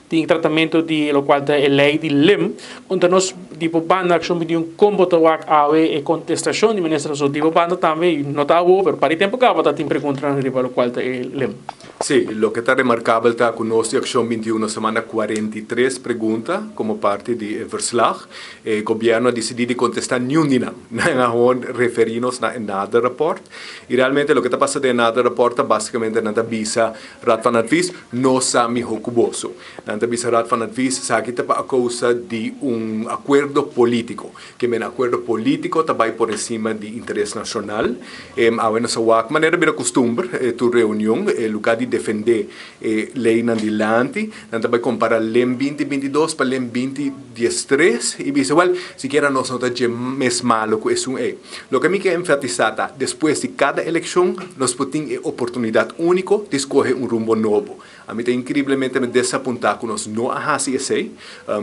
Tin tratamento di locual ta e ley di LIM. Conta nos di bo banda Accion 21 con bo ta wak awe e contestacion di minister so di bo banda tambe y no ta awo pero pa di tempo caba ta tin preguntanan riba locual ta e LIM. Sí, loke ta remarkabel ta ku nos di Akshon 21 nos a manda 43 pregunta komo parti di e verslag. E gobièrnu a disidí di kontestá niun di nan. Nan a hon referí nos na e nader rapòrt. I realmente loke ta pasa den e nader rapòrt ta básikamente nan ta bisa Raad van Advies no sa mihó ku boso. Nan ta bisa Raad van Advies esaki ta pa a kousa di un akuerdo polítiko. Ke men akuerdo polítiko ta bai por encima di interes nashonal. Awe nos a wak manera bira kustumber tur reunion e lugá di defendé e leinan dilanti nan ta bai kompará lem binti 22 pa lem 2013 i bisa wèl sikiera nos no ta dje mes malo ku esun ei. Loke mi ke enfatisá ta despues di kada elekshon nos por tin e oportunidat úniko di skohe un rumbo nobo. Ami ta inkriblemente me desapuntá ku nos no a hasi esei,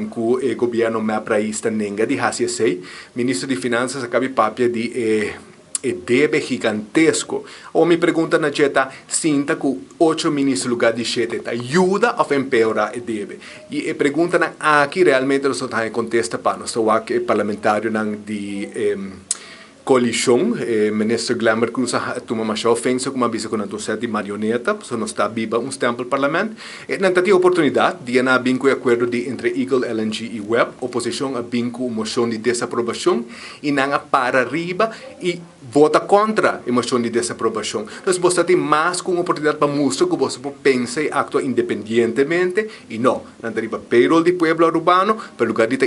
ku e gobièrnu mep rais ta nenga di hasi esei. Minister di Finansas a kabi papia di e e debe gigantesko. Awor mi pregunta na dje ta, sinta ku ocho minister lugá di shete ta yuda òf empeorá e debe? I e preguntanan aki realmente nos no ta haña kontesta pa. Nos ta wak e parlamentarionan di e Coalicion, e minister Glenbert Croes a tuma masha ofensa como a bisa cu nan ta un set di marioneta, pasobra nos ta biba un stempelparlament. E nan ta tin oportunidad, dia nan a bin cu e acuerdo di entre Eagle, LNG y web, oposicion a bin cu un mocion di desaprobacion y nan a para riba y vota contra e mocion di desaprobacion. Entonces boso ta tin mas cu un oportunidad pa mustra cu boso por pensa y actua independientemente y no. Nan ta riba payroll di pueblo Arubano, pero lugar di ta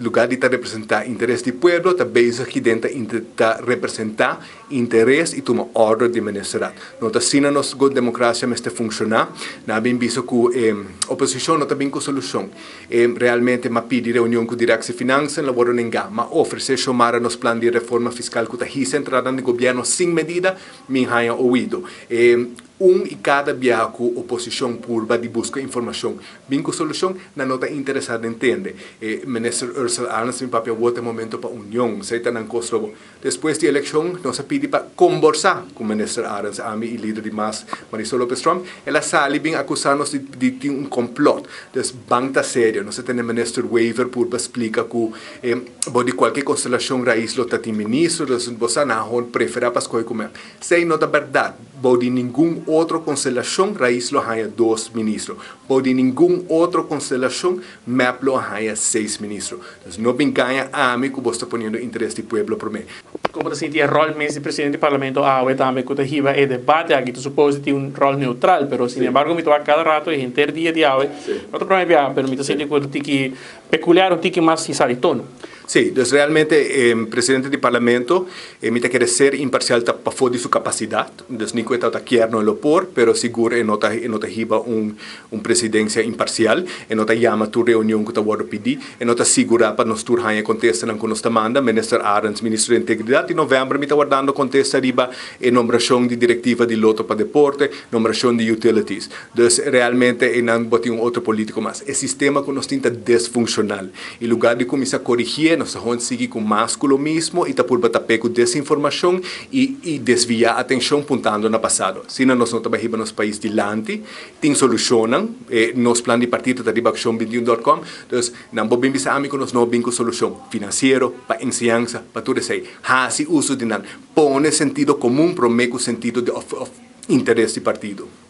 lugar di ta representa interes di pueblo, ta bezig kiden ta ta representa interes y tuma order di ministerat. No ta asina nos democracia mester funciona. Nan a bin bisa cu e oposicion no ta bin cu solucion. E realmente m'a pidi reunion cu Directie Financiën, la wordo nenga. M'a ofrece Xiomara nos plan di reforma fiscal cu ta hisa entradanan di gobierno sin medida, min haña oido. E Un i kada biaha ku oposishon purba di buska informashon bin ku solushon, nan no ta interesá den tende. E Minister Ursell Arends bin papia wot e momento pa union, esei ta nan kos lobo. Despues di elekshon nos a pidi pa komborsá ku Minister Arends, ami i lider di mas Marisol Lopez Tromp, el a sali bin akusá nos di di tin un komplòt. Dus ban ta serio, nos a tende Minister Wever purba splika ku e bo di kualke konstelashon Raiz lo ta tin ministro, dus bo sa nan a hon preferá pa skohe ku mep. Esei no ta bèrdat. Bou di ningun otro konstelashon Raiz lo haña dos ministro. Bou di ningun otro konstelashon mep lo a haña seis ministro. Dus no bin gaña ami ku bos ta poniendo interes di pueblo promé. Kon bo ta sinti e ròl mes di presidente di parlamento awe tambe ku ta hiba e debate aki? Ta supos di tin un ròl neutral, pero sin embargo mi ta wak kada rato e henter dia di awe no ta prome biaha, pero mi ta sinti ku ta tiki peculiar, un tiki mas hisá di tono. Sí, dus realmente e presidente di parlamento e mi ta kere ser imparcial ta pafó di su capacidad, dus ni cu e tabata kier no lo por, pero sigur e no ta e no ta hiba un un presidencia imparcial, e no ta yama tur reunion cu ta wordo pidi, e no ta sigura pa nos tur haña e contestanan cu nos ta manda. Minister Arends, Ministro di Integridad, di november mi ta wardando contesta riba e nombracion di directiva di Lotto pa Deporte, nombracion di Utilities. Dus realmente einan bo tin un otro politico mas. E sistema cu nos tin ta desfuncional. I lugar di cuminsa corigié, nos ta hon sigui cu mas cu lo mismo y ta purba tapé cu desinformacion y y desviá atencion puntando na pasado. Asina nos no ta bay hiba nos pais dilanti. Tin solucionnan. E nos plan di partido ta riba accion 21 dot com. Dus nan por bin bisa ami cu nos no bin cu solucion financiero, pa enseñansa, pa tur esey. Haci uso di nan. Pone sentido comun prome cu sentido di of of interes di partido.